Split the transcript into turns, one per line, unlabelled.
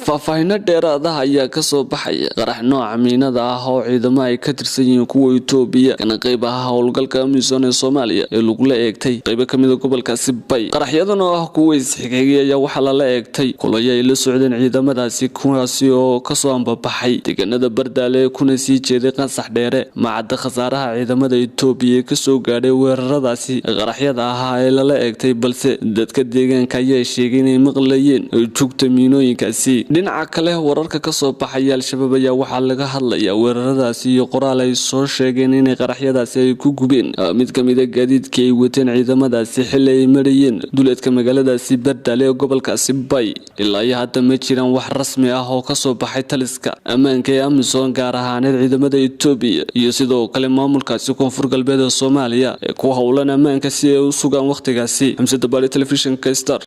Faahfaahino dheeraad ah ayaa kasoo baxaya qarax nooca miinada ah oo ciidamo ay ka tirsan yihiin kuwa Itoobiya kana qayb ah howlgalka AMISOM ee Soomaaliya ee lagula eegtay qaybo kamid ah gobolkaasi Bay. Qaraxyadan oo ah kuwa isxigxigay ayaa waxaa lala eegtay kolonyo ay la socdeen ciidamadaasi, kuwaasi oo kasoo ambabaxay deegaanada Bardaale kuna sii jeeday Qansax Dheere. Macadda khasaaraha ciidamada Itoobiya ee kasoo gaadhay weeraradaasi qaraxyada ahaa ee lala eegtay, balse dadka deegaanka ayaa sheegay inay maqlayeen jugta miinooyinkaasi. Dhinaca kale, wararka kasoo baxaya Al-Shabaab ayaa waxaa laga hadlayaa weeraradaasi iyo qoraal ay soo sheegeen inay qaraxyadaasi ay ku gubeen mid kamid a gaadiidkii ay wateen ciidamadaasi xili ay marayeen duleedka magaaladaasi Bardaale ee gobolkaasi Bay. Ilaa iyo hadda ma jiraan wax rasmi ah oo kasoo baxay taliska ammaanka ee AMISOM, gaar ahaaneed ciidamada Itoobiya iyo sidoo kale maamulkaasi Koonfur Galbeed ee Soomaaliya ee ku howlan ammaanka si ay u sugaan wakhtigaasi. Xamse Dabaali, Telefishinka Star.